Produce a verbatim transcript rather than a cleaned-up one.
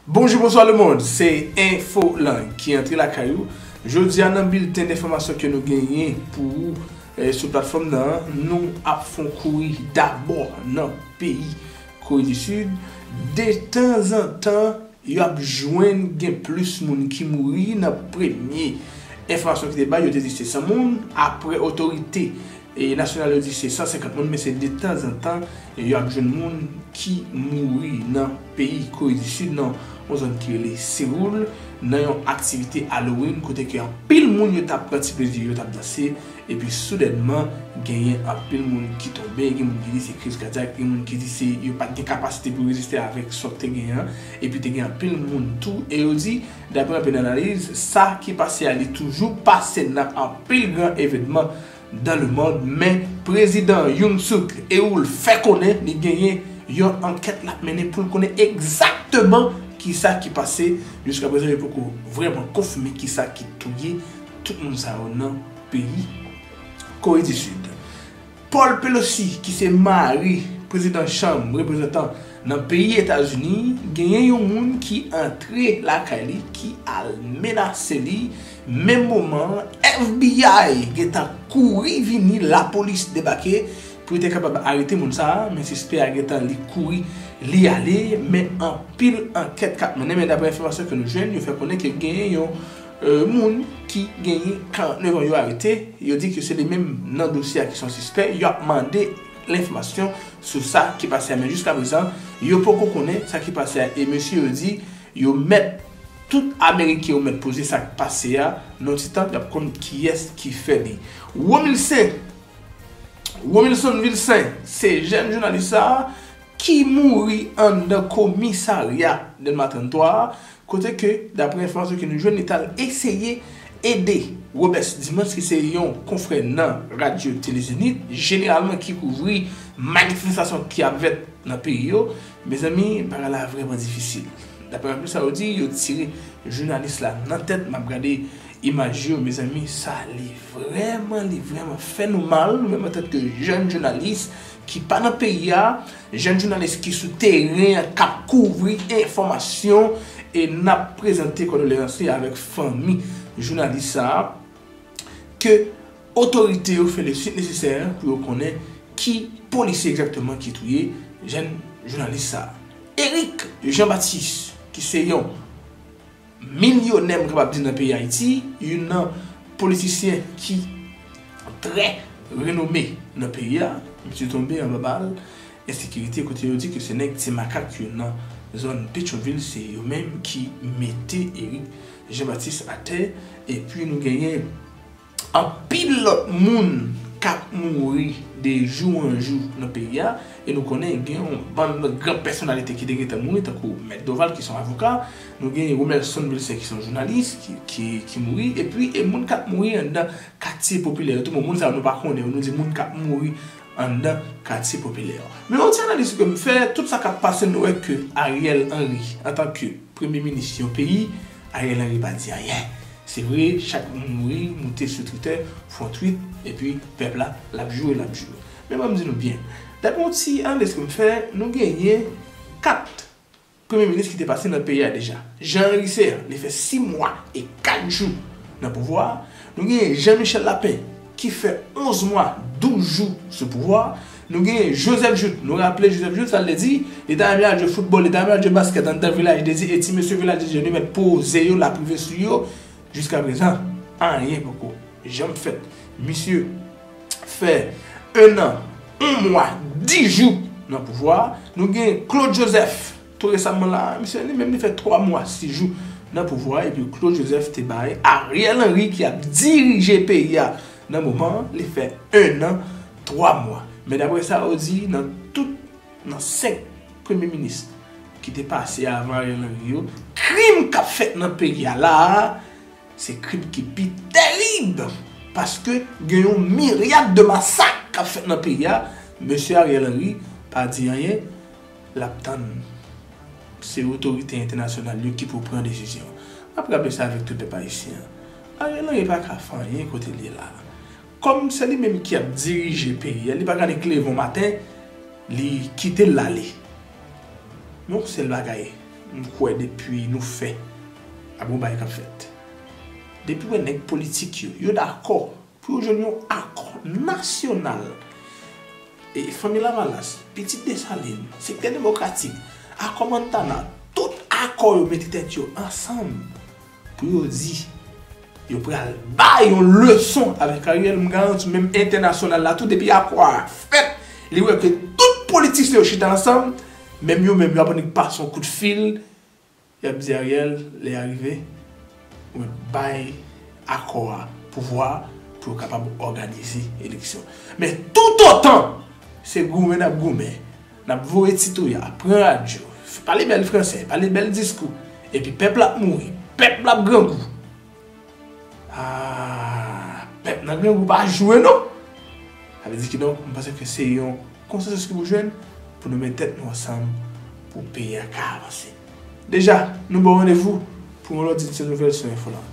Bonjou, bonswa lemonn, se Enfolang ki antre lakay ou. Jodi a nan bilten enfòmasyon ke nou genyen pou ou eh, sou platfòm nan, nou ap fè yon kouri dabò nan peyi Kore di Sid. Detanzantan, yo ap jwenn gen plis moun ki mouri nan premye enfòmasyon ki te bay, yo te di se san moun. Apre otorite e nasyonal yo di se san senkant moun, men se detanzantan yo ap jwenn moun ki mouri nan peyi Kore di Sid nan yon zòn ki rele Seoul, nan yon aktivite Halloween kote ke anpil moun yo t ap pran ti plezi, yo t ap danse, epi soudènman genyen anpil moun ki tonbe, gen moun ki di se kriz kadyak, gen moun ki di se yo pa t gen kapasite pou reziste avèk sa k te genyen an, epi te gen anpil moun tou, e yo di, dapre anpil analiz, sa ki pase a li toujou pase nan anpil gran evènman dans le monde, men prezidan Yoon Suk Yeol fè konnen li genyen yon ankèt l ap mennen pou l konnen egzakteman kisa ki pase. Jiska prezan, yo poko vrèman konfime kisa ki touye tout moun sa yo nan peyi Kore di Sid. Paul Pelosi, ki se mari prezidan chanm reprezantan nan peyi Etazini, genyen yon moun ki antre lakay li, ki al menase li. Menm moman an, F B I gentan kouri vini, lapolis debake pou yo te kapab arete moun sa a, men sispè a gentan li kouri, li ale, men anpil ankèt k ap mennen, men daprè enfòmasyon ke nou jwenn, yo fè konnen ke genyen yon eh, moun ki genyen karant nèf an yo arete, yo di ke se li menm nan dosye a ki se yon sispè, yo ap mande enfòmasyon sou sa ki pase a, men jiska prezan, yo poko konnen sa ki pase a, e mesye yo di yo mèt, tout Ameriken yo mèt poze sa k pase a nan yon ti tan, y ap konn kiyès ki fè li. Romilsen, Romilson Vilsen, se jèn jounalis sa a ki mouri anndan komisarya Dèlma trannntwa a, kote ke, daprè enfòmasyon ke nou jwenn, li t al eseye ede Robes Dimans, ki se yon konfrè nan radyo Tele Zenith, jeneralman ki kouvri manifestasyon ki ap fèt nan peyi yo. Mezanmi, bagay la vrèman difisil. Daprè anpil sa yo di, yo tire jounalis la nan tèt. M ap gade imaj yo, mezanmi, sa li vrèman, li vrèman fè nou mal, nou menm antanke jèn jounalis ki pa nan peyi a, jèn jounalis ki sou teren an, k ap kouvri enfòmasyon, e n ap prezante kondoleyans li avèk fanmi jounalis sa a, ke otorite yo fè le suit nesesè pou yo konnen ki polisye egzakteman ki touye jèn jounalis sa a. Eric Jean Baptiste, ki se yon milyonè, m kapab di, nan peyi Ayiti, youn nan politisyen ki trè renome nan peyi a, misye tonbe anba bal ensekirite, kote yo di ke se nèg Ti Makak yo nan zòn Petyonvil, se yo menm ki mete Eric Jean Baptiste atè, epi nou genyen anpil lòt moun k ap mouri de jou an jou nan peyi a, e nou konnen gen yon bann lòt gran pèsonalite ki te gentan mouri, tankou Mèt Dorval, ki se yon avoka, nou gen Romelson Vilsen, ki se yon jounalis, ki, ki, ki mouri, epi e moun k ap mouri anndan katye popilè yo tou. Bon, moun sa yo nou pa konnen yo, nou di moun k ap mouri anndan katye popilè yo. Men yon ti analiz ke m fè, tout sa k ap pase, nou wè ke Ariel Henry, antanke premye minis yon peyi, Ariel Henry pa di anyen. Se vre, chak moun mouri, moute sou Twitter, fè yon tweet, epi pèp la, l ap joure, l ap joure. Men ban m di nou byen, daprè yon ti analiz ke m fè, nou genyen kat premye minis ki te pase nan peyi a deja. Jean Henry Ceant, li fè sis mwa e kat jou nan pouvwa a. Nou genyen Jean Michel Lapin, ki fè onz mwa, douz jou sou pouvwa a. Nou genyen Joseph Jouthe. Nou raple Joseph Jouthe, sa l te di, li ta renmen al jwe foutbòl, li ta renmen al jwe baskèt anndan Vilaj de Dye, e ti mesye Vilaj de Dye yo mèt poze yo, laprive sou yo. Jiska prezan, anyen poko janm fèt. Misye fè en an, yon mwa, dis jou nan pouvwa a. Nou gen Claude Joseph, tou resaman la, misye li menm li fè twa mwa, sis jou nan pouvwa a, epi Claude Joseph te bay Ariel Henry, ki ap dirije peyi a nan moman an, li fè en an, twa mwa. Men daprè sa yo di, nan tout, nan senk premye minis ki te pase avan Ariel Henry yo, krim k ap fèt nan peyi a la a, se krim ki pi terib, paske gen yon miryad de masak k ap fèt nan peyi a. Mesye Ariel Henry pa di anyen, l ap tann se otorite entènasyonal yo ki pou pran desizyon. M ap raple sa avèk tout pèp ayisyen an. Ariel Henry pa ka fè anyen kote l ye la a. Kòm se li menm ki ap dirije peyi a, li pa ka nik leve yon maten, li kite l ale. Men yon sèl bagay, M kwè depi nou fè, ap gen yon bagay k ap fèt. Depi w wè nèg politik yo, yo dakò pou yo jwenn yon akò nasyonal. E Fanmi Lavalas, Pitit Desalin, Sektè Demokratik, Akò Montana, tout akò yo mete tèt yo ansanm pou yo di yo pral bay yon leson avèk Ariel. M garanti menm entènasyonal la tou, depi akò a fèt, li wè ke tout politisyen yo chita ansanm, menm yo menm yo ap annik pase yon kout fil, y ap di Ariel, lè a rive, ou mèt bay akò a pouvwa pou yo kapab òganize eleksyon. Men toutotan se goumen n ap goumen, n ap voye ti touya, pran radyo, pale bèl fransè, pale bèl diskou, epi pèp la ap mouri, pèp la ap grangou. Ah, pèp nan grangou pa jwe non. Sa vle di kidonk, m panse ke se yon konsansis ki pou jwenn pou nou met tèt nou ansanm pou peyi a ka avanse. Deja, nou ba w randevou pou yon lòt edisyon Nouvèl sou Enfo la.